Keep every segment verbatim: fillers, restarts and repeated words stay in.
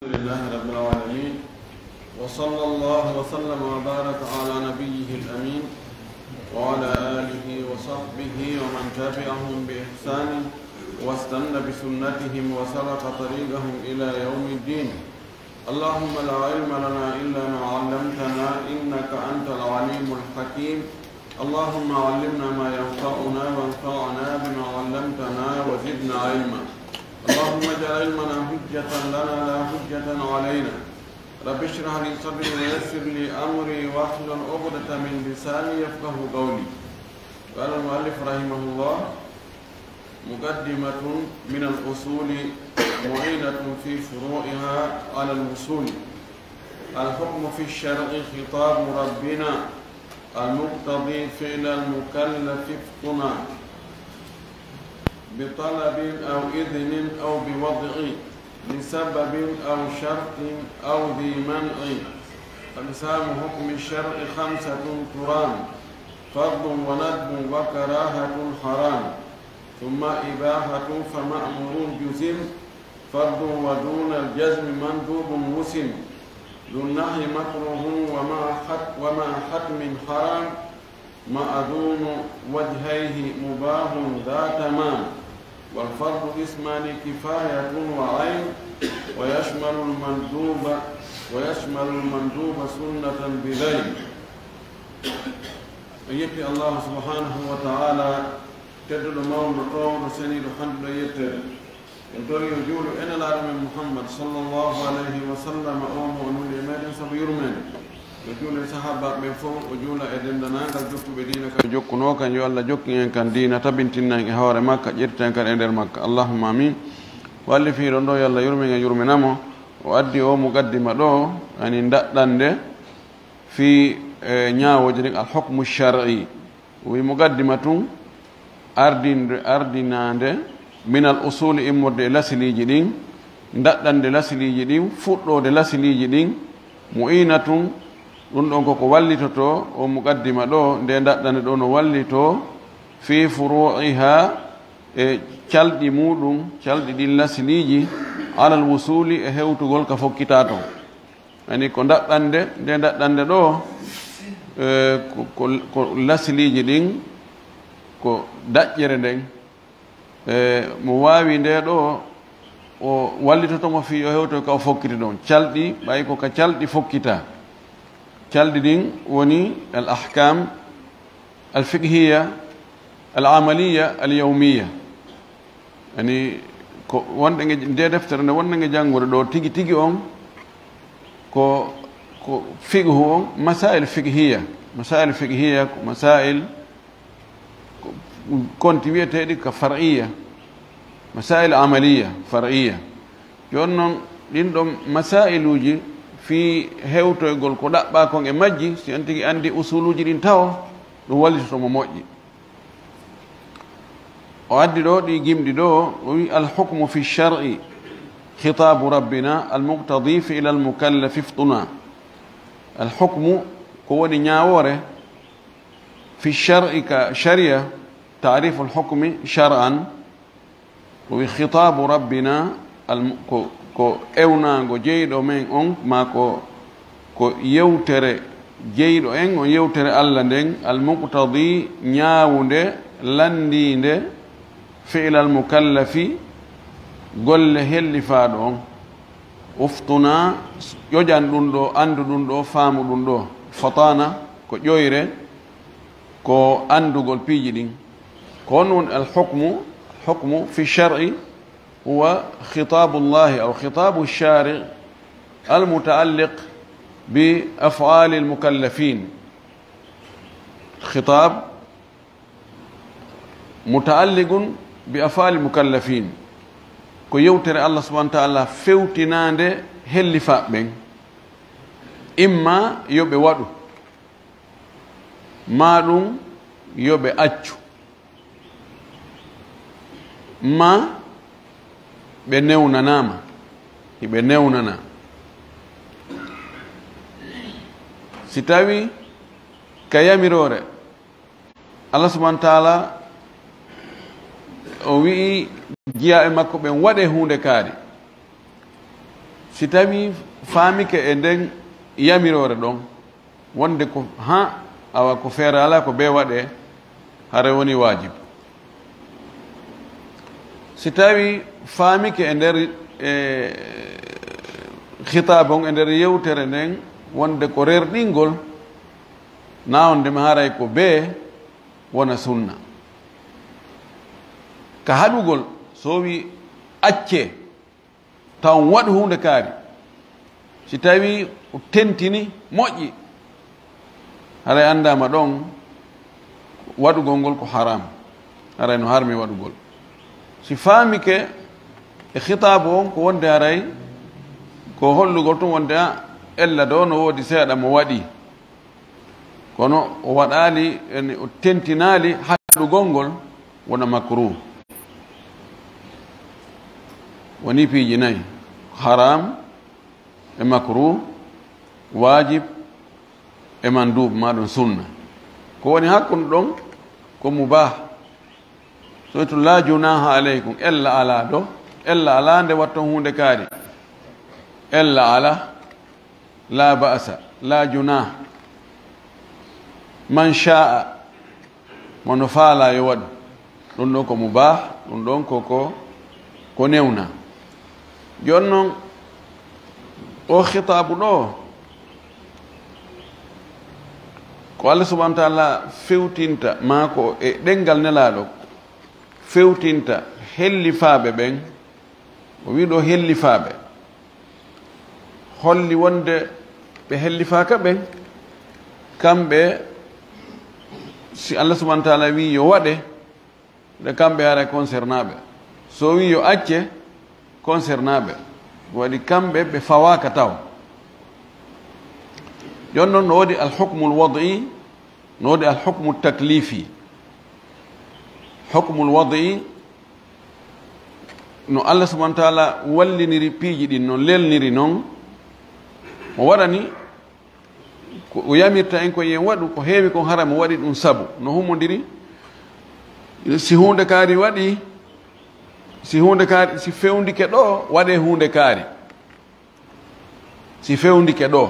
الحمد لله رب العالمين، وصلى الله وسلم وبارك على نبيه الأمين وعلى آله وصحبه ومن تبعهم بإحسان واستن بسنتهم وسلك طريقهم إلى يوم الدين. اللهم لا علم لنا إلا ما علمتنا إنك أنت العليم الحكيم. اللهم علمنا ما ينفعنا وانفعنا بما علمتنا وزدنا علما. اللهم اجعل علمنا حجة لنا لا حجة علينا. رب اشرح لي صدري ويسر لي أمري واحلل عقدة من لساني يفقه قولي. قال المؤلف رحمه الله: مقدمة من الأصول معينة في فروعها على الوصول. الحكم في الشرع خطاب ربنا المقتضي فعل المكلف افتنا بطلب أو إذن أو بوضع لسبب أو شرط أو ذي منع. أقسام حكم الشرع خمسة ترام: فرض وندب وكراهة حرام، ثم إباحة فمأمور جزم، فرض ودون الجزم مندوب وسم، ذو النهي مكروه ومع حت-، ومع حتم حرام، مأذون وجهيه مباح ذا تمام، والفرض اسمان كفاية وعين، ويشمل المندوب، ويشمل المندوب سنة بذيل. En yetti Allahu subhanahu wa ta'ala, tedduɗo mawɗo ɗowɗo seniiɗo handuɗo yettere. En tori yo juulu e Nelaaɗo men Muhammad sallallahu alayhi wa sallam, o mo o nuli e meɗen sabu yurmeende. Yo juulu e sahaabaaɓe ɓen fof, o juula e denndanangal jokkuɓe diina kan. Jokkunoo kan, yo Allah jokkin en kan diina, tabintinna en e hoore makka, ƴettita en kan e nder makka. Allahumma amin. Wallifiiɗo ɗo, yo Allah yurmin en, yurmina mo. O addi o muqaddima ɗo, yani ndaɗɗande fii, e, ñaawooje ɗin, al hukmu shar'i. O wi muqaddima tun, ardinde, ardinaande, minal usuli, immorde e lasiliiji ɗin, ndaɗɗande lasiliiji ɗin, fuɗɗoode lasiliiji ɗin, mu'inatun, ɗun ɗon koko wallitotoo, o muqaddima ɗo, nde ndaɗɗande ɗo no wallitoo, fii furu'iha, e calɗi muɗum, calɗi ɗin lasiliiji, alal wusuli, e hewtugol ka fokkitaa ton. Yani ko ndaɗɗande, nde ndaɗɗande ɗo, e, ko, ko, ko lasiliiji ɗin, ko daƴƴere nden. E, mo waawi nde ɗo, o wallitoto mo fii o hewto ka o fokkiti ɗon. Calɗi, ɓay ko ka calɗi fokkitaa. Calɗi ɗin woni al ahkam al fiqhiya, al amaliya, al yawmiya. Yani, ko wonɗen e nde deftere nde, wonɗen e janngude ɗo, tigi tigi on, ko, ko fiqhu on, masail fiqhiya. Masail fiqhiya ko masail ko konti wiyeteeɗi ka far'iya, masail amaliya, far'iya. Jooni non, ɗin ɗon masailuuji fii hewtoygol ko ɗaɓɓaa kon e majji, si on tigi anndi usuluuji ɗin tawo, ɗum wallitoto mo moƴƴi. O addi ɗo ɗi gimɗi ɗo, o wi: "Al hukmu fi shar'i khitabu rabbina al muqtadi fi'la al mukallafi iftuna." Al hukmu, ko woni ñaawoore, fi shar'i, ka sharia, ta'riful hukmi shar'an, o wi: "Khitabu rabbina al-, ko, ko ewnaango jeyɗo men on, maa ko, ko yewtere jeyɗo en on, yewtere Allah nden, al muqtadi, ñaawunde, lanndiinde, fi'lal mukallafi, golle hellifaaɗo on. Uftuna, ƴoƴan ɗum ɗo, anndu ɗum ɗo, faamu ɗum ɗo." Fatana, ko ƴoyre, ko anndugol piiji ɗin. Ko honɗum woni al hukmu? Al hukmu fi shar'i huwa khitabu Allahi aw khitabu shari' al muta'alliq bi af'ali al mukallafin. Khitab muta'alliqun bi af'ali al mukallafin. Ko yewtere Allah subhanahu wa ta'ala fewtinaande hellifaaɓe ɓen. Imma yo ɓe waɗu, maa ɗum yo ɓe accu, maa ɓe newnanaama, hiɓe newnana. Si tawi ka yamiroore, Allah subhanahu wa ta'ala o wi'i jiyaaɓe makko ɓen, "Waɗee huunde kaari." Si tawii faamike e nden yamiroore ɗon, wonde ko, haa, awa ko feere alaa ko bee waɗee, haray woni waajib. Si tawii faamike e nder, e, khitaab on, e nder yewtere nden, wonde ko rerɗingol, na on ndema haray ko bee wona sunna. Ka haɗugol, so o wii accee, taw on waɗu huunde kaari. Si tawii o tentini, moƴƴi. Haray anndaama ɗon waɗugol ngol ko haram. Haray no harmi waɗugol. Si faamike e khitaabu on ko wonde haray ko hollugol tun wonde a ella ɗo no woodi seeɗa mo waɗi. Kono o waɗaali, yani o tentinaali haɗugol ngol wona makruh. Woni piiji nayi, haram e makruh, waajib e mandub, maa ɗum sunna. Ko woni hakkunde ɗon ko mubah. So wiytu, "La junaha alaykum", ella alaa ɗo, ella alaa nde watton huunde kaari. Ella alaa, la ba'sa, la junah. Man sha'a, mo no faalaa yo waɗu. Ɗum ɗon ko mubah, ɗum ɗon ko, ko, ko newna. Jooni non, o khitaabu ɗo, ko Allah subhanahu wa ta'ala fewtinta, maa ko e ɗemngal Nelaaɗo, fewtinta hellifaaɓe ɓen, o wii ɗo hellifaaɓe, holli wonde ɓe hellifaaka ɓen, kamɓe, si Allah subhanahu wa ta'ala wii yo waɗe, nde kamɓe haray concernaaɓe. So wii yo acce, concernaaɓe. Waɗi kamɓe ɓe fawaaka taw. Jooni non no woodi al-hukmul wad'i, no woodi al-hukmu taklifi. Hukmul wad'i, no Allah subhanahu wa ta'ala walliniri piiji ɗin, no lelniri non, o waɗani ko o yamirta en ko yen waɗu, ko heewi kon haray mo waɗi ɗum sabu. No humondiri, si huunde kaari waɗi, si huunde kaari, si fewndike ɗo, waɗee huunde kaari. Si fewndike ɗo,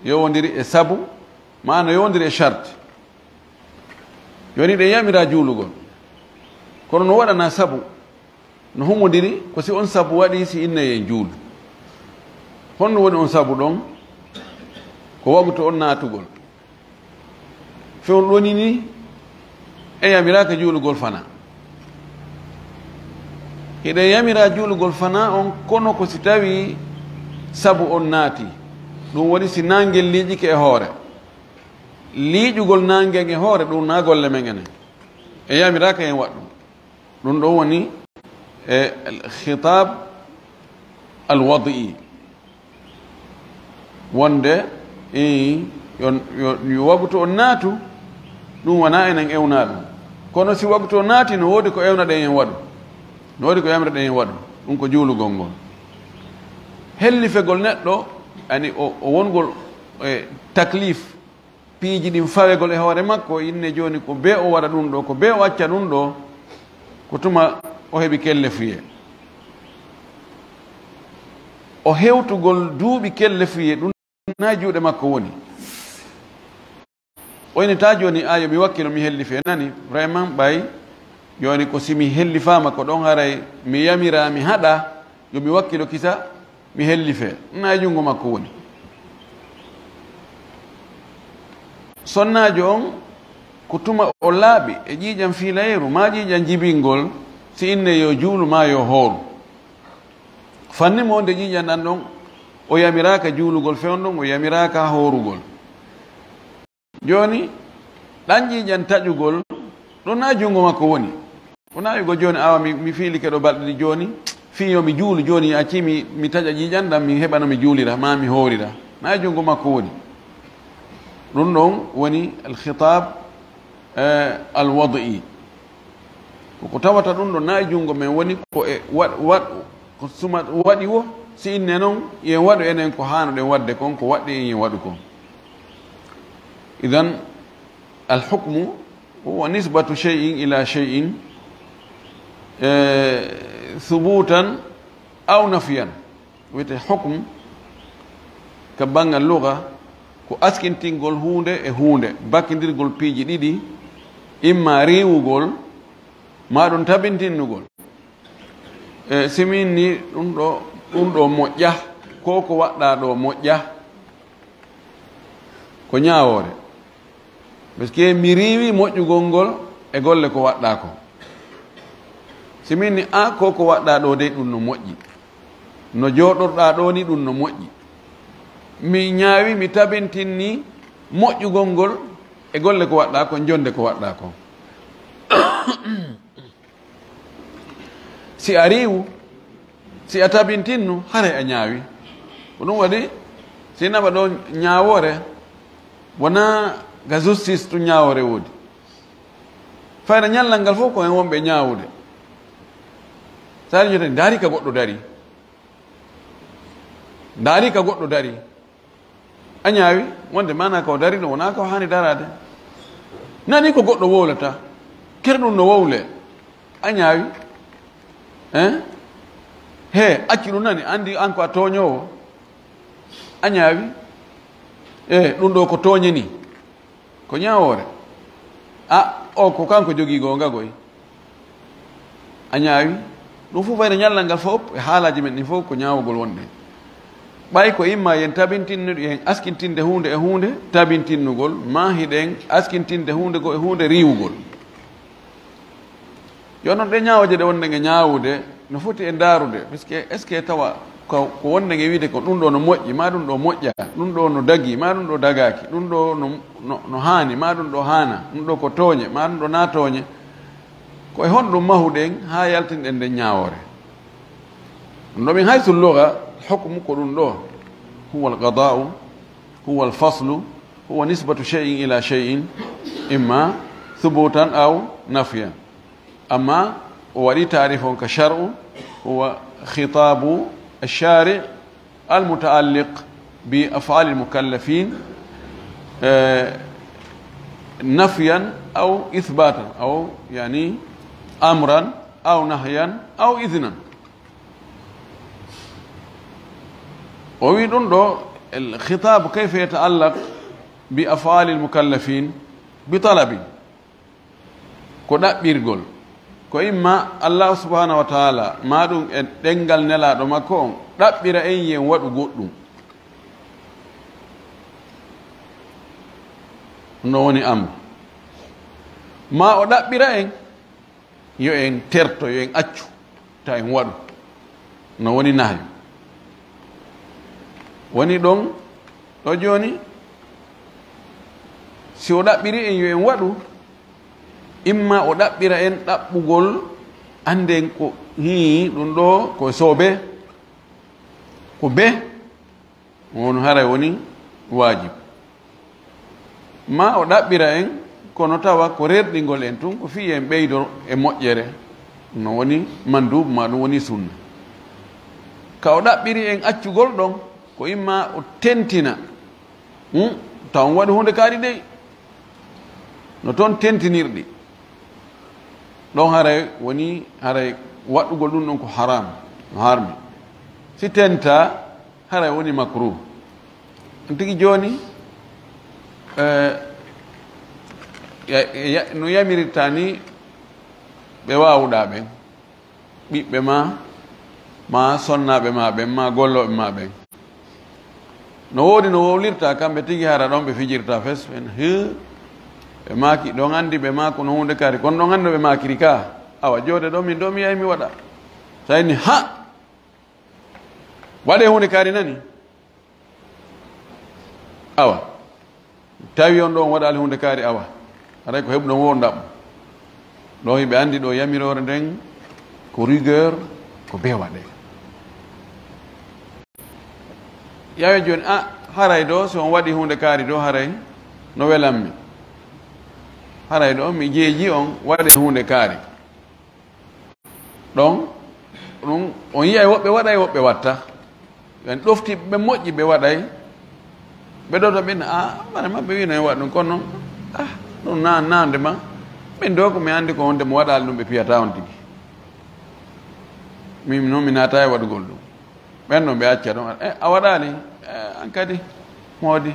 yowondiri e sabu, maa no yowondiri e sharti. Jooni ɗen yamiraa juulugol. Kono no waɗanaa sabu, no humondiri ko si on sabu waɗi si inne yen juulu. Honno woni on sabu ɗon? Ko wagutu on naatugol. Fewndo woni ni, en yamiraaka juulugol fanaa. Hiɗen yamiraa juulugol fanaa on, kono ko si tawii sabu on naati. Ɗum woni si naangel liiƴike e hoore. Liiƴugol naangen e hoore, ɗum na golle men enen. En yamiraaka en waɗ ɗum. Ɗum ɗon woni e al-khitaab al-wad'i. Wonde, ii, yo, yo, yo wagutu on naatu, ɗum wonaa enen ewnaa ɗum. Kono si wagutu on naati, no woodi ko ewnaɗen en waɗu. No woodi ko yamiraɗen en waɗu. Ɗum ko juulugol ngol. Hellifegol neɗɗo, yani o, o wongol e taklif, piiji ɗin fawegol e hoore makko, inne jooni ko bee o waɗa ɗum ɗo, ko bee o acca ɗum ɗo, ko tuma o heɓi kellefuyee. O hewtugol duuɓi kellefuyee, ɗum na e juuɗe makko woni. O ini taa jooni, a, yo mi wakkilo, mi hellifee. Nani, vraiment, ɓay jooni ko si mi hellifaama ko ɗon haray mi yamiraa, mi haɗa, yo mi wakkilo kisa, mi hellifee. Na e junngo makko woni. Sonnaajo on, ko tuma o laaɓi e ƴiiƴam fiilayeeru, maa ƴiiƴam jibingol, si inne yo juulu maa yo hooru. Fanni mo nde ƴiiƴam ɗan ɗon, o yamiraaka juulugol fewn ɗon, o yamiraaka hoorugol. Jooni, ɗan ƴiiƴam taƴugol, ɗum na junngo makko woni. Wona wi'go jooni, awa mi, mi fiilike ɗo balɗe ɗiɗi jooni, fii yo mi juulu jooni, accii mi, mi taƴa ƴiiƴam ɗam, mi heɓa no mi juulira, maa mi hoorira. Na junngo makko woni. Ɗum ɗon woni al-khitaab, eh, al-wad'i. Ko, ko tawata ɗum ɗo na e junngo men woni, ko e waɗ-, waɗ-, ko suma waɗi wo, si inne non, yen waɗu enen ko haanoɗen waɗde kon, ko waɗɗi en yen waɗu kon. Idan, al-hukmu huwa nisbatu shay'in ila shay'in, eh, thubutan aw nafyan. Wiyetee hukm ka banngal luga ko askintingol huunde e huunde, bakkindirgol piiji ɗiɗi, imma riiwugol, maa ɗum tabintinnugol. E simin ni ɗum ɗo, ɗum ɗo moƴƴa, ko ko waɗɗaa ɗo moƴƴa, ko ñaawoore. Parce que mi riiwi moƴƴugol ngol e golle ko waɗɗaa ko. Si min ni, a, ko ko waɗɗaa ɗo dey ɗum no moƴƴi. No jooɗorɗaa ɗo ni ɗum no moƴƴi. Mi ñaawi, mi tabintinni moƴƴugol ngol e golle ko waɗɗaa ko, jonde ko waɗɗaa ko. Si a riiwu, si a tabintinnu, haray a ñaawi. Ko ɗum waɗi, si naɓa ɗo ñaawoore, wonaa ga justice ɗum ñaawoore woodi. Fayda ñallal ngal fof ko en wonɓe ñaawude. Sari jotani, ndaari ka goɗɗo dari. Ndaari ka goɗɗo dari. A ñaawi, wonde maanaa ko o dari ɗo, wonaa ko haani daraade. Nani ko goɗɗo wowlata, ker ɗum no wowle. A ñaawi. Hein? He, accu ɗum nani, anndi an ko a tooñoowo. A ñaawi. E, ɗum ɗo ko tooñe ni. Ko ñaawoore. A, o ko kanko jogii goonga goy. A ñaawi. Ɗum fof fayda ñallal ngal fof, e haalaaji men ɗin fof ko ñaawugol wonde. Ɓay ko imma yen tabintinnude, yen askintinde huunde e huunde, tabintinnugol, maa hiɗen askintinde huunde goo e huunde riiwugol. Yo non ɗe ñaawooje ɗe wonde nge ñaawude, no foti e ndaarude, parce que est-ce que tawa ko, ko wonde nge wiide ko ɗum ɗo no moƴƴi, maa ɗum ɗo moƴƴa, ɗum ɗo no dagi, maa ɗum ɗo dagaaki, ɗum ɗo no, no, no haani, maa ɗum ɗo haana, ɗum ɗo ko tooñe, maa ɗum ɗo naa tooñe. Ko e honɗum mahuɗen haa yaltinɗen nden ñaawoore? Ɗum ɗo min haysu lugha, hukmu ko ɗum ɗo. Huwa al-qada'u, huwa al-faslu, huwa nisbatu shay'in ila shay'in, imma thubutan aw nafyan. Amma o waɗi taarif on ka shar'u, huwa khitabu ash-shari' al-muta'alliq bi af'ali al-mukallafin, eh, nafyan aw ithbatan, aw, yani, amran aw nahyan aw idhnan. O wi ɗum ɗo, al-khitab kayfa yata'allaq bi af'ali al-mukallafin bi talabin. Ko ɗaɓɓirgol. Ko imma Allah subhanahu wa ta'ala, maa ɗum e ɗenngal Nelaaɗo makko on, ɗaɓɓira en yen waɗu goɗɗum. No woni amru. Maa o ɗaɓɓira en, yo en terto, yo en accu, ta en waɗu. No woni nahyu. Woni ɗon, ɗo jooni, si o ɗaɓɓiri en yo en waɗu, imma o ɗaɓɓira en ɗaɓɓugol, annden ko, hii, ɗum ɗo ko soobe, ko be, on haray woni waajib. Ma o ɗaɓɓira en, kono tawa ko rerɗingol en tun, ko fii en ɓeydo e moƴƴere, no woni mandub, ma ɗum woni sunna. Ka o ɗaɓɓiri en accugol ɗon, ko imma o tentina, hmm? Taw on waɗi huunde kaari dey, no toon tentinirɗi. Ɗon haray woni, haray waɗugol ɗum ɗon ko haram, no harmi. Si tenta, haray woni makruh. Ɗum tigi jooni, eh, ya-, ya-, no yamirirta ni ɓe waawuɗaa ɓen, ɓiɓɓe ma, ma sonnaaɓe ma ɓen, ma gollooɓe ma ɓen. No woodi no wowlirta, kamɓe tigi hara ɗon ɓe fijirta fes, ɓen, hii, ɓe maaki, ɗon anndi ɓe maako no huunde kaari, kono ɗon anndi no ɓe maakiri ka. Awa, joode ɗo min ɗo mi yahi mi waɗa. Tawi ni, ha! Waɗee huunde kaari nani? Awa. Tawi on ɗo on waɗaali huunde kaari, awa. Haray ko heɓuɗon wo on ɗaɓɓo. Ɗo hiɓe anndi ɗo yamiroore nden ko rigueur, ko bee waɗee. Yawe jooni, a, haray ɗo si on waɗi huunde kaari ɗo, haray no welammi. Haray ɗo mi jeeji on waɗee huunde kaari. Ɗon, ɗum, on yi'ay woɓɓe waɗay, woɓɓe watta. Ɓen ɗofti ɓe moƴƴi ɓe waɗay. Ɓe ɗofta ɓen, a, mane maɓɓe wino en waɗa ɗum, kono, a, ɗum na, nande ma. Min ɗo ko mi anndi ko wonde mo waɗaali ɗum ɓe piyata on tigi. Min noon mi naata e waɗugol ɗum. Ɓen ɗon ɓe acca ɗon. Eh, a waɗaali, eh, an kadi, moodi.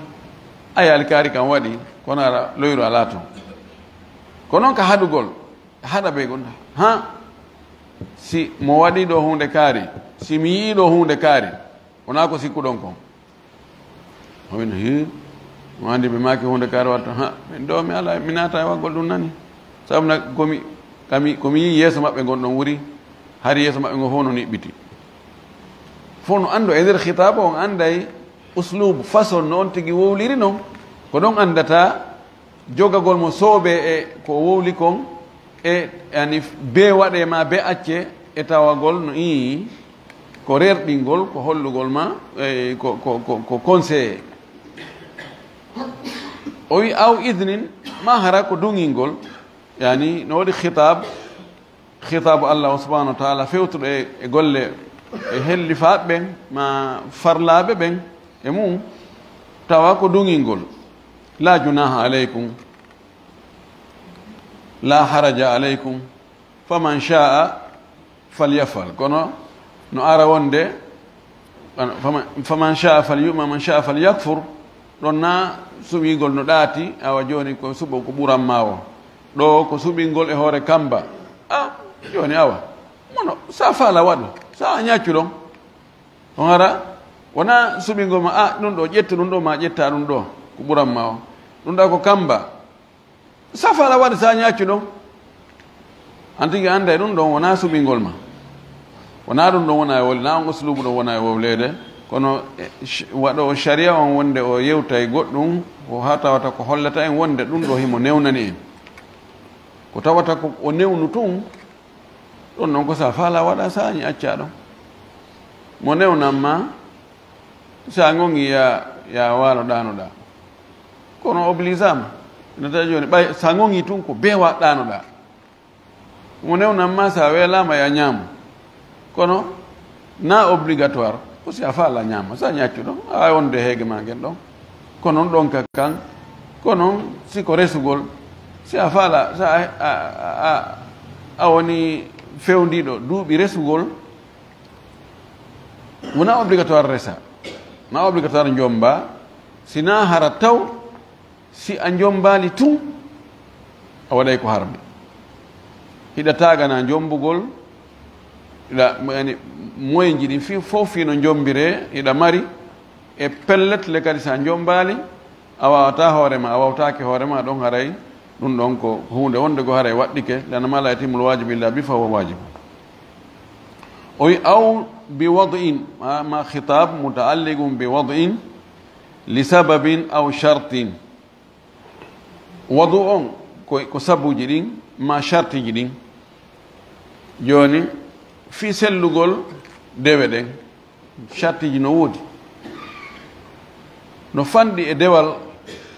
Ay, alkaari kam waɗi, kono ara loyru alaa ton. Ko noon ka haɗugol, haɗa ɓe gonɗa. Ha? Si mo waɗi ɗo huunde kaari, si mi yi'i ɗo huunde kaari, wonaa ko sikkuɗon kon. O wiino, "Hii, mo anndi ɓe maaki huunde kaari watta. Ha, min ɗo mi alaa, mi naata e waggol ɗum nani. Sabu na ko mi, ka mi, ko mi yi'i yeeso maɓɓe ngon ɗon wuri, hari yeeso maɓɓe ngon fof no niɓɓiti." Fof no anndo e nder khitaaba on annday uslub, façon no on tigi wowliri non. Ko ɗon anndata jogagol mo soobee e ko o wowli kon, e yani bee waɗee ma bee accee, e tawagol no ii ko rerɗingol, ko hollugol ma, e ko, ko, ko, ko conseillé. O wi aw idnin, ma hara ko duŋingol, yani no waɗi khitaab, khitaabu Allah on subhanahu wa taala fewtuɗo e, e golle e hellifaaɓe ɓen, ma farlaaɓe ɓen e mum, tawa ko duŋingol. La junaha alaykum, la haraja alaykum, faman shaa falyafal. Kono no ara wonde, faman, faman shaa falyu'min, man shaa falyakfur, ɗon na suɓingol no ɗaati, awa jooni ko suɓo ko ɓuran ma o. Ɗo ko suɓingol e hoore kamba. A, jooni awa. Mono, sa faala waɗu, sa a ñaccu ɗon. On ara, wona suɓingol ma, a, ɗum ɗo, ƴettu ɗum ɗo, ma ƴetta ɗum ɗo, ko ɓuran ma o. Ɗum ɗa ko kamba. Sa faala waɗu, sa ñaccu ɗon. An tigi annday ɗum ɗon wona suɓingol ma. Wona ɗum ɗon wona e wowle, na on uslubu ɗon wona e wowleede. Kono, e, sh-, waɗo o sharia on wonde o yewtay goɗɗum, ko ha tawata ko hollata en wonde ɗum ɗo himo newnani en. Ko tawata ko o newnu tun, ɗon non ko sa faala waɗa, sa ñi acca ɗon. Mo newnan ma, sa gongi ya, ya waalo ɗaanoɗa. Kono obligeama. Ina tawi jooni, ɓay sa gongi tun ko bewa ɗaanoɗa. Mo newnan ma, sa weelama ya ñaamu. Kono na obligatoire, ko si a faala ñaama, sa ñaccu ɗon, a wonde heege ma gen ɗon. Kono ɗon ka kan, kono si ko resugol, si a faala, sa a, a, a, a woni fewndiɗo duuɓi resugol, wona obligatoire resa, na obligatoire jomba, sina hara taw, si a jombaali tun, a waɗay ko harmi. Hiɗa taagana jombugol, hiɗa, yani, moyenji ɗin fi-, fof fino jombire, hiɗa mari, e pellet le kadi sa jombaali, a wawata hoore ma, a wawtaake hoore ma, ɗon haray, ɗum ɗon ko huunde wonde ko haray waɗɗike, lana ma la yatimul wajibu illa bi fa huwa wajib. O wi aw bi wad'in, ma, ma khitab mutaalliqun bi wad'in li sababin aw shartin. Wadu on ko, ko sabuji ɗin, ma shartiji ɗin. Jooni, fii sellugol dewe ɗen, shartiji no woodi. No fanɗi e dewal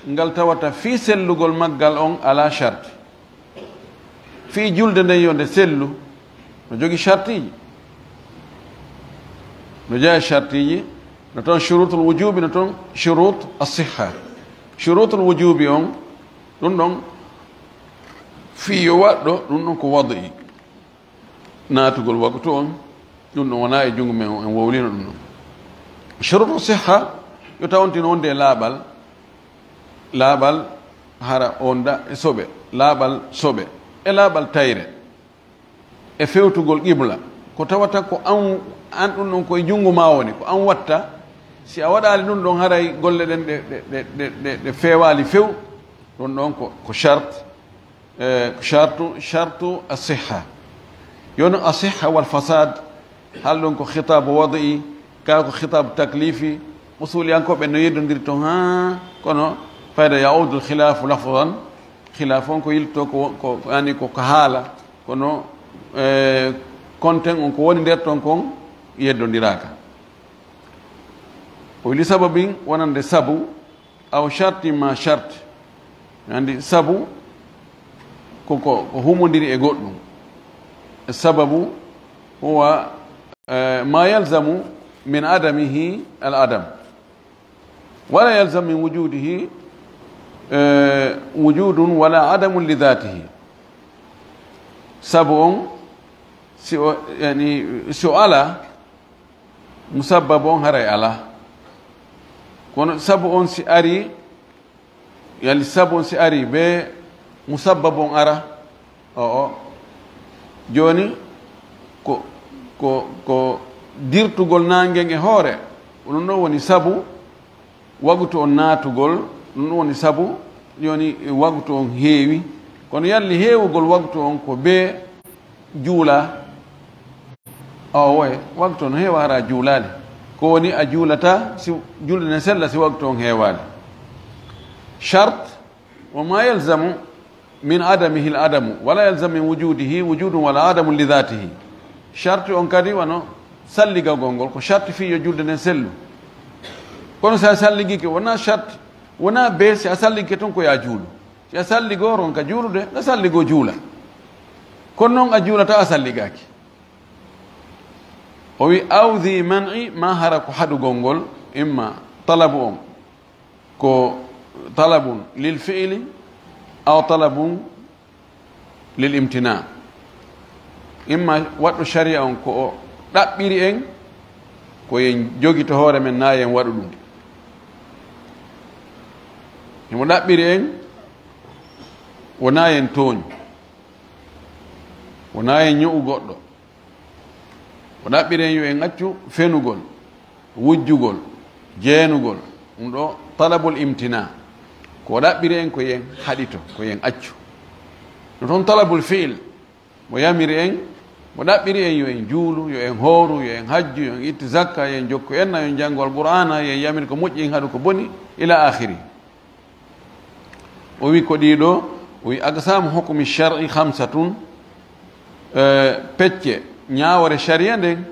ngal tawata fii sellugol maggal on alaa sharti. Fii julde nden yo nde sellu, no jogi shartiji. No jeya shartiji, no ton shurutul wujubi, no ton shurut as-sihha. Shurutul wujubi on, ɗum ɗon, fii yo waɗɗo, ɗum ɗon ko wadi. Naatugol waktu on, ɗum ɗon wona e junngo men, en wowlino ɗum ɗon. Shurutu sihha, yo tawontino wonde e laaɓal, laaɓal hara on da e soɓe, laaɓal soɓe, e laaɓal tayre, e fewtugol qibla. Ko tawata ko an, an ɗum ɗon ko e junngo ma woni, ko an watta. Si a waɗaali ɗum ɗon, haray golle ɗen ɗe, ɗe, ɗe, ɗe, ɗe, ɗe feewaali few, ɗum ɗon ko, ko shart. Eh, shartu, shartu as-sihha. Yo no as-sihha wal fasad, hal ɗum ko khitabu wadi, ka ko khitabu taklifi, usuliyankooɓe no yeddondiri ton ha, kono fayda ya'udu al-khilafu lafzan, khilaf on ko yilto ko, ko, ko, yani ko, ko haala, kono, eh, konten on ko woni nder ton kon yeddondiraaka. O wi li sababin wonande sabu, aw sharti ma shart. Andi sabu ko, ko, ko humondiri e goɗɗum. Sababu huwa, eh, ma yalzamu min adamihi al adam. Wala yalzam min wujudihi, eh, wujudun wala adamun li dhatihi. Sabu on, si o, yani, si o ala, Musabbabu on haray alaa. Kono sabu on si ari, yali sabu on si ari be musabbabu on ara, o'o. Jooni ko, ko, ko dirtugol naange ngen e hoore, ɗum ɗon woni sabu wagutu on naatugol, ɗum ɗon woni sabu jooni wagutu on heewi. Kono yalli heewugol wagutu on ko be juula? Awa, woye, wagutu on heewa hara juulaali. Ko woni a juulata si julde nden sella si wagutu on heewaali. Shart, wa ma yalzamu min adamihi al adamu, wala yalzamu min wujudihi wujudun wala adamun li dhatihi. Sharti on kadi wano salligagol ngol, ko sharti fii yo julde nden sellu. Kono si a salligike, wona sharti, wona be si a salligike tun ko ya juulu. Si a salligoo ronka juulude, a salligoo juula. Kono non a juulata a salligaaki. O wi, aw dhi man'i, ma hara ko haɗugol ngol, imma talabu on, ko talabun lil fi'li, aw talabun lil imtina. Imma waɗɗo sharia on ko o ɗaɓɓiri en, ko yen jogito hoore men, na yen waɗu ɗum. Himo ɗaɓɓiri en, wona yen tooñu, wona yen ño'u goɗɗo. O ɗaɓɓiri en yo en accu fenugol, wujjugol, jeenugol. Ɗum ɗo talabul imtina. Ko o ɗaɓɓiri en ko yen haɗito, ko yen accu. No toon talabul fi'il, mo yamiri en, mo ɗaɓɓiri en yo en juulu, yo en hooru, yo en hajju, yo en ittu zakka, yo en jokku enna, yo en janngu Alqur'aana, yo en yamir ko moƴƴi, en haɗu ko boni, ila aakhiri. O wi ko ɗiɗo, o wi aqsaamu hukmi shar'i khamsatun, eh, pecce ñaawore sharia nden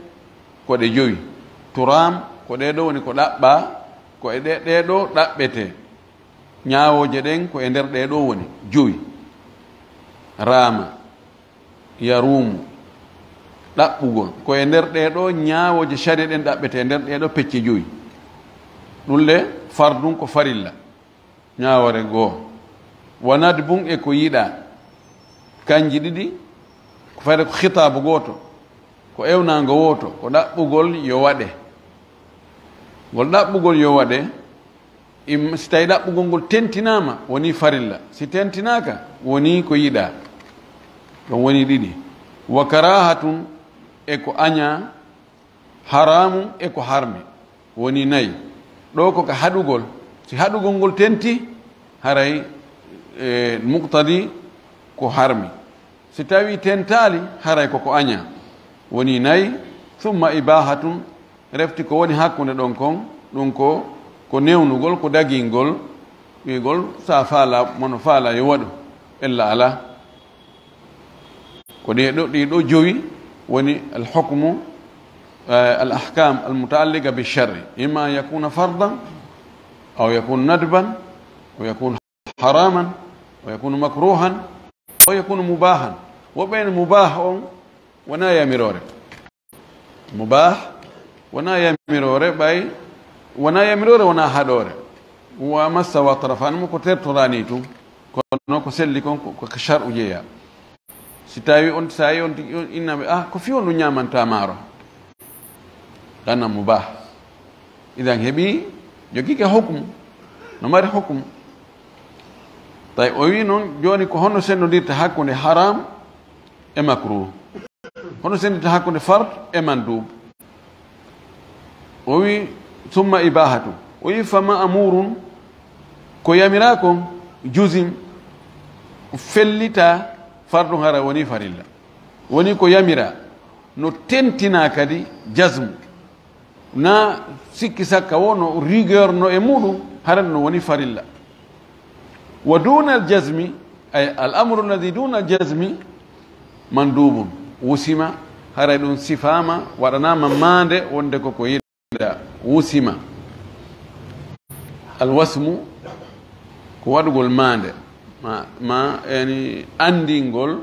ko ɗe jowi. Turaam, ko ɗee ɗoo woni ko ɗaɓɓaa, ko e ɗe, ɗee ɗoo ɗaɓɓetee. Ñaawooje ɗen ko e nder ɗee ɗoo woni jowi. Raama, yaruumu, ɗaɓɓugol, ko e nder ɗee ɗoo ñaawooje sharia ɗen ɗaɓɓetee, e nder ɗee ɗoo pecce jowi. Ɗum le fardun ko farilla. Ñaawoore goo. Wa nadbun e ko yiɗaa. Kanji ɗiɗi, ko fayde ko khitaabu gooto, ko ewnaango wooto, ko ɗaɓɓugol yo waɗe. Ngol ɗaɓɓugol yo waɗe, im-, si tawi ɗaɓɓugol ngol tentinaama, woni farilla. Si tentinaaka, woni ko yiɗaa. Ɗon woni ɗiɗi. Wa karaahatun e ko añaa, haraamun e ko harmi, woni nayi. Ɗoo ko ka haɗugol. Si haɗugol ngol tenti, haray, e, muqtadi ko harmi. Si tawi tentaali, haray ko ko añaa. Woni nayi, summa ibaahatun, refti ko woni hakkunde ɗon kon, ɗum ko, ko newnugol, ko dagingol, wi'gol, sa faala, mono faala yo waɗu, ella alaa. Ko ɗi ɗo, ɗi ɗo jowi woni al hukmu, eh, al ahkam al mutaalliqa bi shar'i. Imma an yakuna fardan, aw yakuna nadban, aw yakuna haraman, aw yakuna makruhan, aw yakuna mubahan. Wo ɓen mubah on wona yamiroore. Mubah wona yamiroore, ɓay wona yamiroore, wona haɗoore. Wa massa wa tarafan mo ko tertorani tun, kono ko selli kon ko, ko ka shar'u jeeya. Si tawi on, sa yi on tigi on innaɓe, ah, ko fi on ɗum ñamanta maaro? Ɗanna mubah. Idan heɓi jogike hukmu, no mari hukmu. Tawi o wi noon, jooni ko honno senndodirta hakkunde haram e makruh? Hono sendita hakkunde fard e mandub? O wi, summa ibahatu. O wi, fa ma'murun, ko yamira kon, juzim, fellita, fardun hara woni farilla. Woni ko yamira, no tentina kadi jazmu. Na sikki sakka wo no rigueur no e muɗum, hara no woni farilla. Wa duna al jazmi, ay al amru alladhi duna al jazmi, mandubun. Wusima, haray ɗum sifama, waɗanama mande wonde ko ko yiɗa. Wusima. Al wasmu, ko waɗugol mande. Ma, ma, yani, andingol,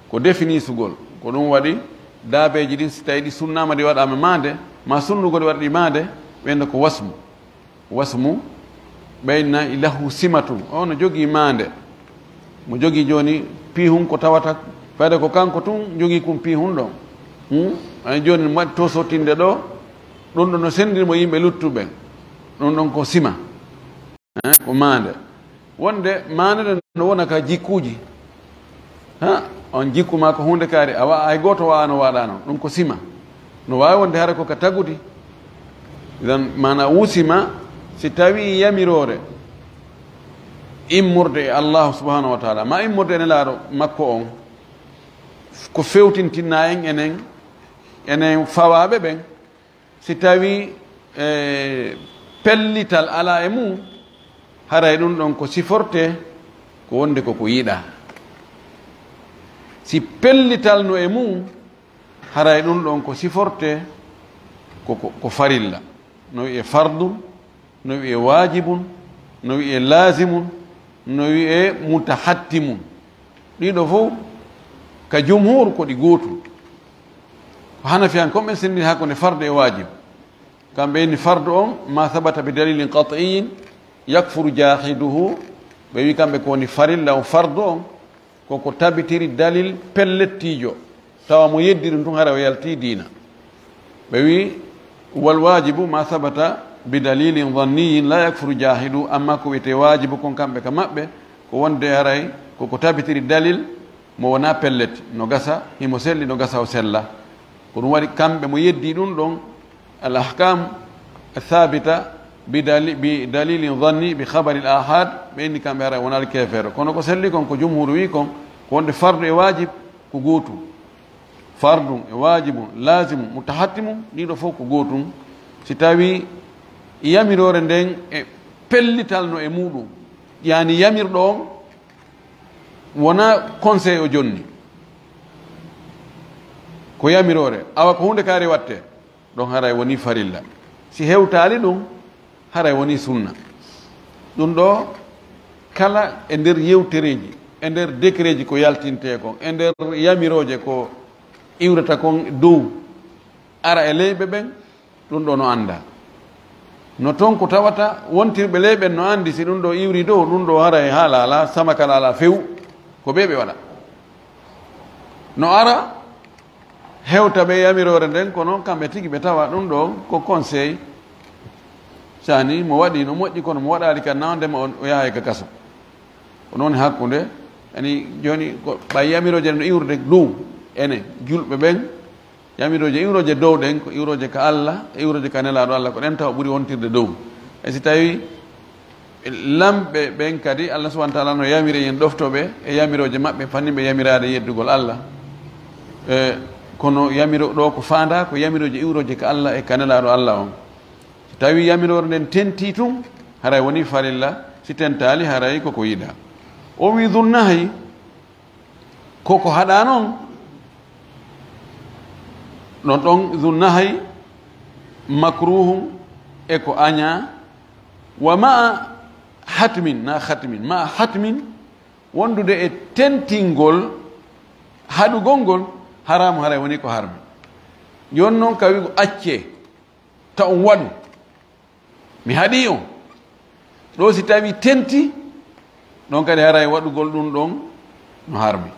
ko definisugol. Ko ɗum waɗi daabeeji ɗin, si tawi ɗi sunnama, ɗi waɗama mande, ma sunnugol ɗi waɗa ɗi mande, ɓeyna ko wasmu. Wasmu, ɓeyna i lahu simatun. O no jogii mande. Mo jogii jooni piihun ko tawata, fayde ko kanko tun jogii kun piihun ɗon. Hmm? Ay jooni mo waɗi to sottinde ɗo, Ɗum ɗo no senndiri mo yimɓe luttuɓe. Ɗum ɗon ko sima. Eh, ko maande. Wonde maande ɗen no wona ka jikkuuji. Ha, on jikku ma ko huunde kaari, a wa-, hay gooto waano waɗano. Ɗum ko sima. No waawi wonde hara ko ka tagudi. Idan, maana wusima, si tawi yamiroore immorde e Allahu subhanahu wa taala, ma immorde e Nelaaɗo makko on, ko fewtintinna en enen, enen fawaaɓe ɓen, si tawi, eh, pellital alaa e mum, haray ɗum ɗon ko siforte ko wonde ko ko yiɗaa. Si pellital no e mum, haray ɗum ɗon ko siforte ko, ko, ko farilla. No wi'e fardun, no wi'e waajibun, no wi'e laazimun, no wi'e mutahattimun. Ɗiɗo fof ka jumhur ko ɗi gootum. Ko Hanafiyan kon ɓen senndini hakkunde fardu e waajib. Kamɓe inni fardu on, ma sabata bi dalilin qat'iyyin yakfuru jahiduhu. Ɓe wi kamɓe ko woni farilla on, fardu on, ko ko tabitiri dalil pellettiijo, tawa mo yeddi ɗum tun hara o yalti diina. Ɓe wi, wal wajibu ma sabata bi dalilin dhanniyin la yakfuru jahidu, amma ko wiyete wajibu kon kamɓe ka maɓɓe, ko wonde haray ko ko tabitiri dalil mo wona pellet, no gasa himo selli, no gasa o sella. Ko ɗum waɗi kamɓe mo yeddi ɗum ɗon, al ahkam thabita bi dali-, bi dalilin dhanni bi khabari al ahad, ɓe inni kamɓe haray wona alkefeero. Kono ko selli kon, ko jumhur wi kon, ko wonde fardu e wajib ko gootum. Fardun e waajibun, laazimun, mutahattimun, ɗiɗo fof ko gootum. Si tawi yamiroore nden e pellital no e muɗum, yani yamirɗo on wona conseil o jonni, ko yamiroore, awa ko huunde kaari watte, ɗon haray woni farilla. Si hewtaali ɗum, haray woni sunna. Ɗum ɗo kala e nder yewtereeji, e nder décretji ko yaltintee kon, e nder yamirooje ko iwrata kon dow, ara e leyɓe ɓen, ɗum ɗo no annda. No toon ko tawata wontirɓe ley ɓen no anndi si ɗum ɗo iwri dow, ɗum ɗo haray haala alaa, samakal alaa few, ko ɓe ɓe waɗa. No ara, hewta ɓe yamiroore nden, kono kamɓe tigi ɓe tawa ɗum ɗo ko conseil. Sani mo waɗi no moƴƴi, kono mo waɗaali kan, nawandema on, o yahay ka kaso. Ko noon hakkunde, ani jooni ko ɓay yamirooje no iwrude dow enen julɓe ɓen, yamirooje iwrooje dow ɗen, ko iwrooje ka Allah, e iwrooje ka Nelaaɗo Allah, ko ɗen tawa ɓuri wontirde dow. E si tawi lamɓe ɓen kadi, Allah subhanahu wa taala no yamiri en ɗoftoɓe e yamirooje maɓɓe, fanninɓe yamiraade yeddugol Allah. E, kono yamiro ɗo ko faanda ko yamirooje iwrooje ka Allah e ka Nelaaɗo Allah on. Si tawi yamiroore nden tentii tun, haray woni farilla, si tentaali, haray koko yiɗaa. O wi, dhunnahi, koko haɗaa non, ɗon ɗon dhunnahi, makruhun, e ko añaa, wa ma'a hatmin, na hatmin, ma'a hatmin, wondude e tentingol, haɗugol ngol, haramu, haray woni ko harmi. Jooni non ka wi'ugo accee, ta on waɗu. Mi haɗii on. Ɗo si tawi tenti, ɗon kadi haray waɗugol ɗum ɗon no harmi.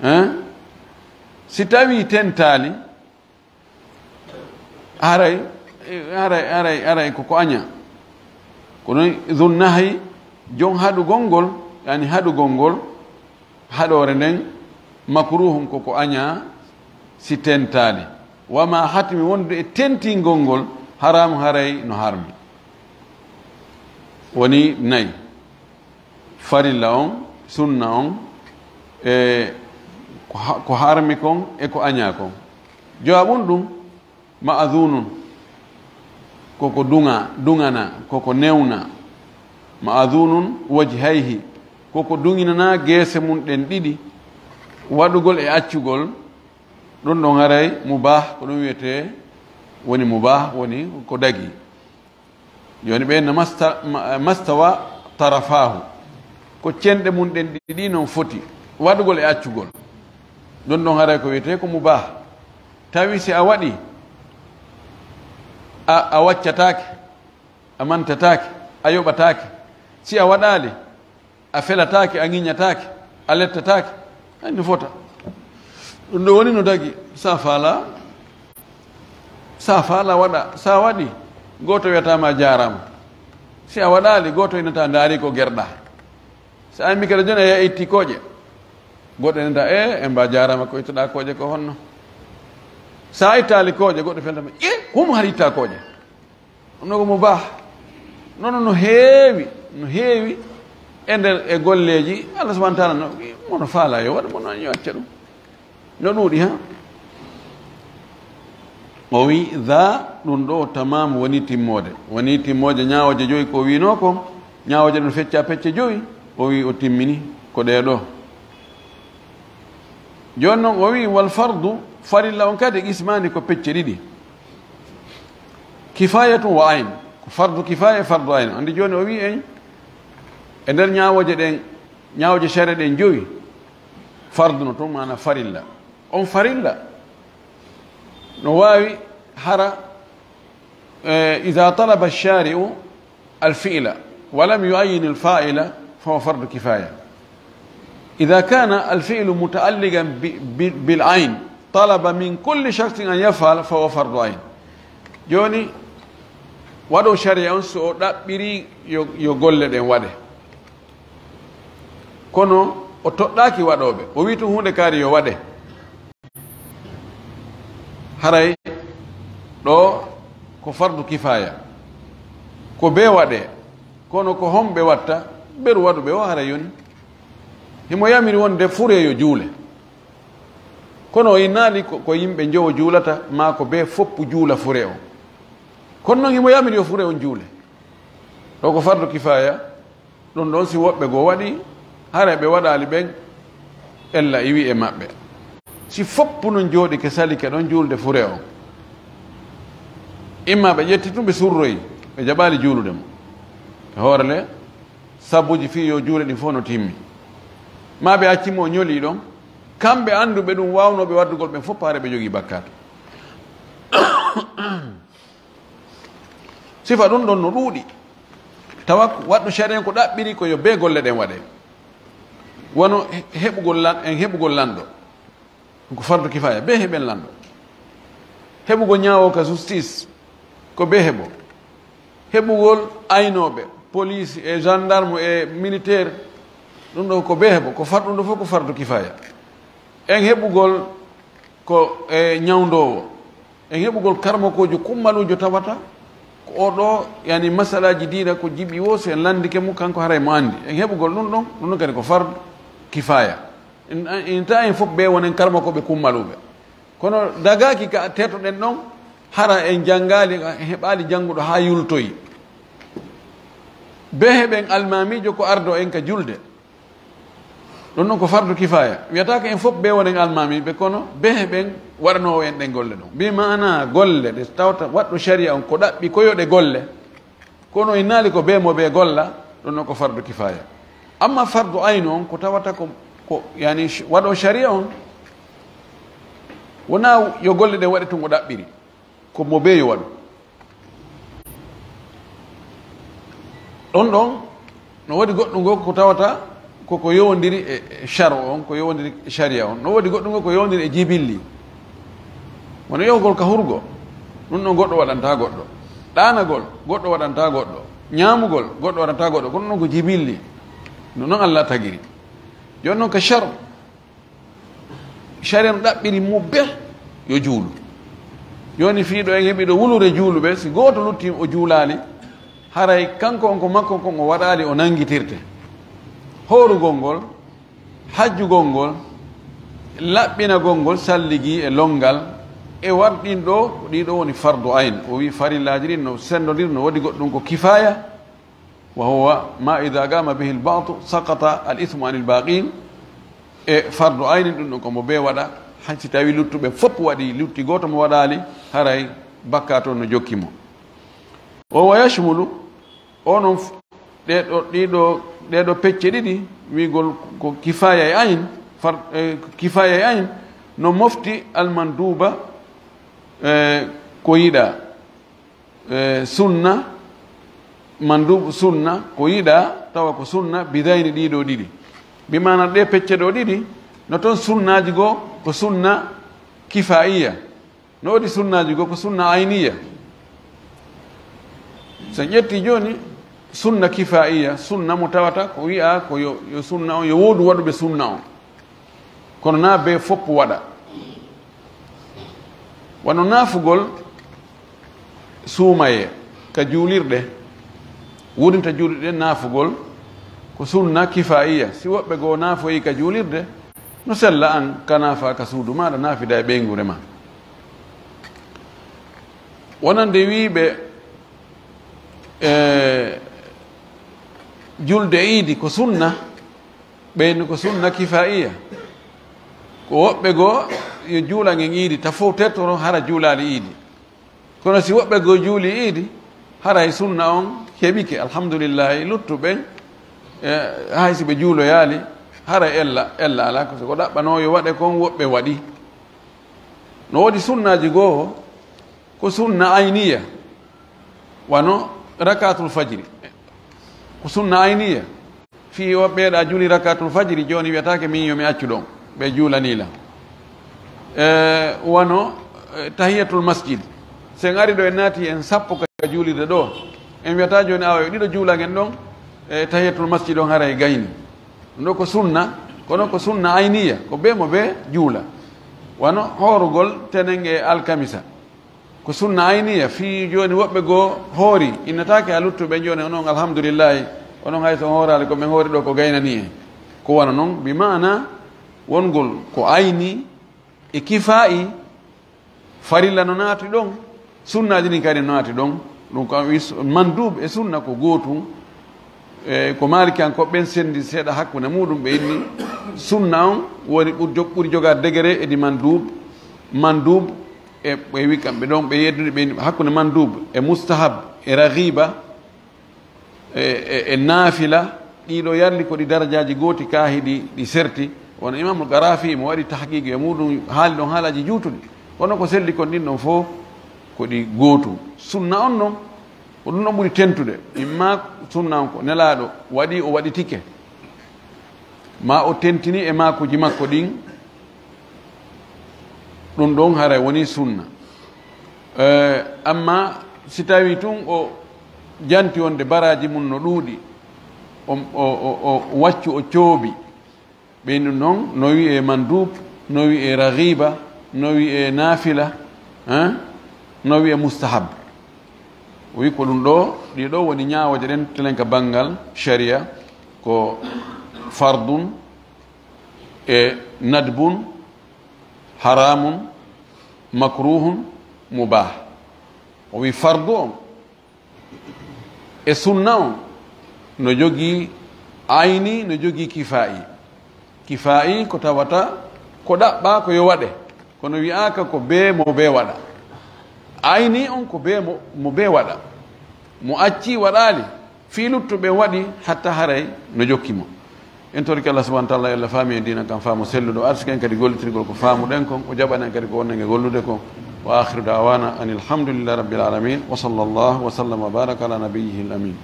Hein? Si tawi tentaali, haray, haray, haray, haray ko ko aña. Ko noon dhunnahi, jon haɗugol ngol, yani haɗugol ngol, haɗoore nden, makruhun ko ko añaa si tentaali. Wa ma hatmi wondude e tentingol ngol, haramu haray no harmi. Woni nayi. Farilla on, sunna on, e ko ha-, ko harmi kon, e ko añaa kon. Jawabun ɗum, ma'adhunun, koko duŋa, duŋana, koko newna. Ma'adhunun wajhayhi, koko duŋinana geese mum ɗen ɗiɗi, waɗugol e accugol, ɗum ɗon haray mubah, ko ɗum wiyetee woni mubah, woni ko dagi. Jooni ɓe no masta-, ma-, mastawa tarafahu. Ko cenɗe mum ɗen ɗiɗi non foti waɗugol e accugol. Ɗon ɗon haray ko wiyetee ko mubah. Tawi si a waɗi, a, a waccataake, a mantataake, a yoɓataake. Si a waɗaali, a felataake, a ŋiñataake, a lettataake, hay no fota. Ɗum ɗo woni no dagi, sa faala, Sa faala waɗa, sa waɗi, gooto wiyata ma jaaraama. Si a waɗaali, gooto innata ndaari ko gerɗa. Si a mi kadi jooni a yaha itti kooƴe, goɗɗo innata, "E, en mba jaaraama ko ittuɗa kooƴe ko honno?" Sa ittaali kooƴe, goɗɗo felta ma, "E, homo hari itta kooƴe?" Ɗum ɗo ko mo baa. Noon no heewi, no heewi e nder e golleeji. Allah subhanahu wa taala no, mono faala yo waɗ, mono yo acca ɗum. No ɗuuɗi, ha? O wi, "Dha, ɗum ɗo tamam woni timmoode." Woni timmoode ñaawooje joyi ko wiinoo ko, ñaawooje ɗum fecca pecce joyi. O wi o timmini ko ɗee ɗo. Jooni noon o wi, "Wal fardu, farilla on kadi qismaani ko pecce ɗiɗi. Kifayatun wa ayn." Ko fardu kifaya e fardu ayn. Anndi jooni o wi en, e nder ñaawooje ɗen, ñaawooje shari'a ɗen joyi, fardu no toon maana farilla. On farilla no waawi hara, eh, "Idha talaba shari'u al fi'la wa lam yu'ayyin al fa'ila fa huwa fardu kifaya. Idha kana al fi'lu muta'alliqan bi, bi, bil ayn talaba min kulli shakhsin an yaf'al fa huwa fardu ayn." Jooni waɗo shari'a on so o ɗaɓɓiri yo, yo golle ɗen waɗe. Kono o toɗɗaaki waɗooɓe. O wi tun huunde kaari yo waɗe. Haray ɗo ko fardu kifaya. Ko bee waɗee. Kono ko homɓe watta? Beru waɗuɓe o haray yoni. Himo yamiri wonde fure yo juule. Kono o innaali ko, ko yimɓe njowo juulata, maa ko bee foppu juula fure on. Kono noon himo yamiri yo fure on juule. Ɗo ko fardu kifaya. Ɗum ɗon si woɓɓe goo waɗi, hara ɓe waɗaali ɓen, ella iwi e maɓɓe. Si foppu non jooɗike salike ɗon juulde fure on, imma ɓe ƴetti tun ɓe surroyi, ɓe jaɓaali juulude mo. E hoore le, sabuuji fii yo juule ɗin fof no timmi. Maa ɓe acci mo o ñoli ɗon, kamɓe annduɓe ɗum waawnooɓe waddugol ɓen fof, hara ɓe jogii bakkaatu. Sifa ɗum ɗon no ɗuuɗi. Tawa ko waɗɗo sariya ko ɗaɓɓiri ko yo bee golle ɗen waɗe. Wano he-, heɓugol lan-, en heɓugol lanɗo. Ko fardu kifaya, bee heɓen lanɗo. Heɓugol ñaawo ka justice, ko bee heɓo. Heɓugol aynooɓe, police e gendarme e militaire, ɗum ɗo ko bee heɓo. Ko far-, ɗum ɗo fof ko fardu kifaya. En heɓugol ko e ñawndoowo, en heɓugol karmokoojo kummaluujo tawata ko oo ɗoo, yani, masalaaji diina ko jiɓi woo, so en lanndike mo, kanko haray mo anndi. En heɓugol ɗum ɗon, ɗum ɗon kadi ko fardu kifaya. En, en ta en fof ɓe wonen karmokooɓe kummaluuɓe. Kono dagaaki ka teetoɗen ɗon, hara en janngaali, en heɓaali jannguɗo haa yultoyi. Bee heɓen almaamiijo ko ardoo en ka julde. Ɗum ɗon ko fardu kifaya. Wiyataake en fof ɓe wonen almaamiiɓe, kono bee heɓen waɗanoowo en ɗen golle ɗon. Bi maana golle ɗe tawata waɗɗo sariya on ko ɗaɓɓi ko yo ɗe golle, kono innaali ko bee mo ɓe golla, ɗum ɗon ko fardu kifaya. Amma fardu aynu on ko tawata ko, ko, yani, sh-, waɗo sariya on, wonaa yo golle ɗen waɗe tun o ɗaɓɓiri, ko mo bee yo waɗu. Ɗon ɗon, no woodi goɗɗum goo ko tawata ko, ko yowondiri e, e sharo on, ko yowondiri e sharia on. No woodi goɗɗum goo ko yowondiri e jibilli. Wano yahugol ka hurgo, ɗum ɗon goɗɗo waɗanta goɗɗo. Ɗaanagol, goɗɗo waɗanta goɗɗo. Ñaamugol, goɗɗo waɗanta goɗɗo. Kono ɗum ɗon ko jibilli. No non Allah tagiri. Jooni non ka shar, Sharia no ɗaɓɓiri mo bee yo juulu. Jooni fii ɗo en heɓi ɗo wuluure juuluɓe, si gooto lutti o juulaali, haray kanko on ko makko kon o waɗaali o nanngitirte. Hoorugol ngol, hajjugol ngol, laɓɓinagol ngol, salligi e lonngal, e warɗin ɗo, ko ɗii ɗo woni fardu ayn. O wii farillaaji ɗin no senndondiri, no woodi goɗɗum ko kifaaya, وهو ما إذا قام به البعض سقط الإثم عن الباقين. E fardu ayni ɗum ɗum ko mo bee waɗa, hay si tawi luttuɓe fof waɗi, lutti gooto mo waɗaali, haray bakkaatu on no jokki mo. وهو يشمل, o non f-, ɗee ɗo, ɗii ɗo, ɗee ɗo pecce ɗiɗi, wiigol ko kifaya e ayn, far-, e, kifaya e ayn, no mofti almanduba, e, ko yiɗaa. E, sunna, mandubu sunna, ko yiɗaa, tawa ko sunna, bidayni ɗii ɗoo ɗiɗi. Bi maana ɗee pecce ɗoo ɗiɗi, no toon sunnaaji goo, ko sunna kifaiya. No woodi sunnaaji goo ko sunna ayniya. So en ƴetti jooni, sunna kifaiya, sunna mo tawata ko wi'a ko yo, yo sunna on, yo woodu waɗuɓe sunna on. Kono na be foppu waɗa. Wano naafugol suumaye ka juulirɗe, wurinta juulirɗe naafugol ko sunna kifaiya. Si woɓɓe goo naafoyi ka juulirde, no sella an ka naafa ka suudu maaɗa, naafida e ɓeynguure ma. Wonande wiiɓe, e, julde iidi ko sunna, ɓeyni ko sunna kifaiya. Ko woɓɓe goo yo juula ngen iidi, ta fow tertoro hara juulaali iidi. Kono si woɓɓe goo juuli iidi, haray sunna on heɓike, alhamdulillahi, luttuɓen, e, hay si ɓe juuloyaali, haray ella, ella alaa, ko si ko ɗaɓɓanoo yo waɗe kon woɓɓe waɗi. No woodi sunnaaji goo, ko sunna ayniya, wano rakaatul fajri, ko sunna ayniya. Fii o ɓeeɗa juuli rakaatul fajri, jooni wiyataake min yo mi accu ɗon, ɓe juulanii la. E, wano, e, tahiyatul masjid. Si en ari ɗoo, en naati en sappo ka juulirde ɗoo, en wiyataa jooni awa yo ɗiɗo juula ngen ɗon, e, tahiyatul masjid on haray gayni. Ɗum ɗoo ko sunna, kono ko sunna ayniya, ko bee mo bee juula. Wano hoorugol tenen e alkamisa. Ko sunna ayniya, fii jooni woɓɓe goo hoori, innataake a luttuɓe jooni, onon alhamdulillahi, onon hay so on hooraali ko men hoori ɗoo ko gaynanii en. Ko wano non, bi maana wongol ko ayni e kifaa'i, farilla no naati ɗon, sunnaaji ɗin kadi no naati ɗon. Ɗum ko a wi-, mandub e sunna ko gootum. E ko Maalikiyankooɓe ɓen sendi seeɗa hakkunde muɗum, ɓe inni sunna on woni ɓuri jog-, ɓuri jogaade degere e di mandub, mandub e, ɓe wi kamɓe ɗon, ɓe yeddudi ɓe inni hakkunde mandub e mustahab e raghiba e, e, e naafila, ɗiɗo yarli ko ɗi darajaaji gooti, kaa hiɗi, ɗi serti. Wano Imamul Garafi mo waɗi tahqiqi e muɗum, haali ɗon haalaaji juutuɗi. Kono ko selli kon ɗin ɗon fof ko ɗi gootum. Sunna on non, ko ɗum ɗon ɓuri tentude. Imma sunna on ko Nelaaɗo waɗi, o waɗitike, ma o tentini e maakuuji makko ɗin, ɗum ɗon haray woni sunna. Eh, amma si tawi tun o janti wonde baraaji mum no ɗuuɗi, o, o, o, o waccu, o coobi, ɓeynu noon no wi'e mandub, no wi'e raghiba, no wi'e naafila, hein? No wi'e mustahab. O wi ko ɗum ɗo, ɗi ɗo woni ñaawooje ɗen telen ka banngal sharia, ko fardun e nadbun, haramun, makruhun, mubah. O wi fardu on, e sunna on no jogii ayni, no jogii kifaa'i. Kifaa'i ko tawata ko ɗaɓɓaa ko yo waɗe, kono wi'aaka ko bee mo bee waɗa. Ayni on ko bee mo, mo bee waɗa. Mo acci waɗaali, fii luttuɓe waɗi hatta haray no jokki mo. En torike Allah subhanahu wa ta'ala, Allah faami en diina kan faamu selluɗo, arsike en kadi gollitirgol ko faamuɗen kon, o jaɓana en kadi ko wonnen e gollude kon. Wa akhiru da'wana anil hamdulillahi rabbil alamin. Wa sallallahu wa sallam wa baraka ala nabiyyihil amin.